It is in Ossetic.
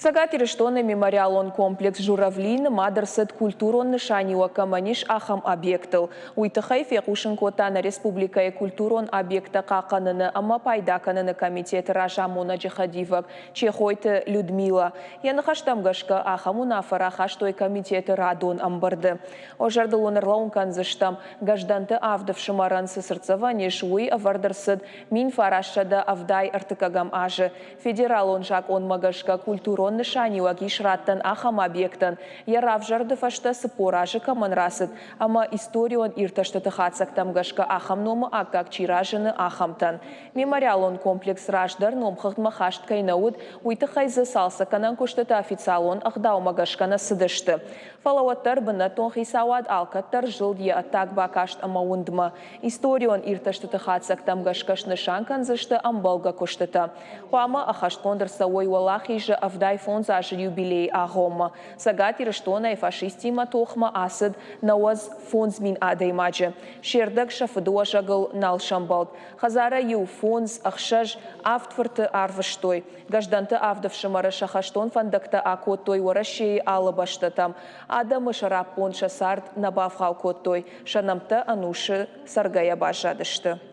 Цӕгат Ирыстоны мемориалон комплекс «Журавли» нымад ӕрцыд культурон нысаниуӕг кӕмӕн ис, ахӕм объектыл. Уый тыххӕй фехъусын кодта нӕ республикӕйы культурон объекттӕ хъахъхъӕныны ӕмӕ пайда кӕныны комитеты разамонӕджы хӕдивӕг Чехойты Людмила. Йӕ ныхӕстӕм гӕсгӕ, ахӕм уынаффӕ рахастой комитеты радон ӕмбырды. О зӕрдыл уын ӕрлӕууын кӕндзыстӕм, Гӕздӕнты авд ӕфсымӕрӕн цы цыртдзӕвӕн ис, уый ӕвӕрд ӕрцыд 1973 азы. Федералон закъонмӕ гӕсгӕ культурон нысаниуӕг ис раттӕн ахӕм объектӕн, йӕ равзӕрды фӕстӕ 40 азы кӕмӕн рацыд ӕмӕ историон иртӕстыты хатдзӕгтӕм гӕсгӕ ахӕм номы аккаг чи разыны, ахӕмтӕн. Мемориалон комплекс раздӕр номхыгъдмӕ хаст кӕй нӕ уыд, уый тыххӕй дзы цалцӕггӕнӕн куыстытӕ официалон ӕгъдаумӕ гӕсгӕ нӕ цыдысты. Фӕлӕ уӕддӕр бынӕттон хицауад алкӕддӕр зылд йӕ ӕддаг бакаст ӕмӕ уындмӕ. Историон иртӕстыты хатдзӕгтӕм гӕсгӕ снысан кӕндзысты ӕмбӕлгӕ куыстытӕ. Хъуамӕ ӕххӕстгонд ӕрцӕуой Уӕлахизы 75 азы юбилейы агъоммӕ. Цӕгат Ирыстонӕй фашисттимӕ тохмӕ ацыд 95 000 адӕймаджы. Се рдӕг сӕ фыдыуӕзӕгыл нал сӕмбӕлд. Хӕдзарӕй иу фондз, ӕхсӕз, авд фырты арвыстой. Гӕздӕнты авд ӕфсымӕры сӕ хӕстон фӕндӕгтӕ акодтой Уӕрӕсейы алы бӕстӕтӕм. Адӕмы сӕраппонд сӕ цард нӕ бавгъау кодтой, сӕ нӕмттӕ ӕнусы цӕргӕйӕ баззадысты.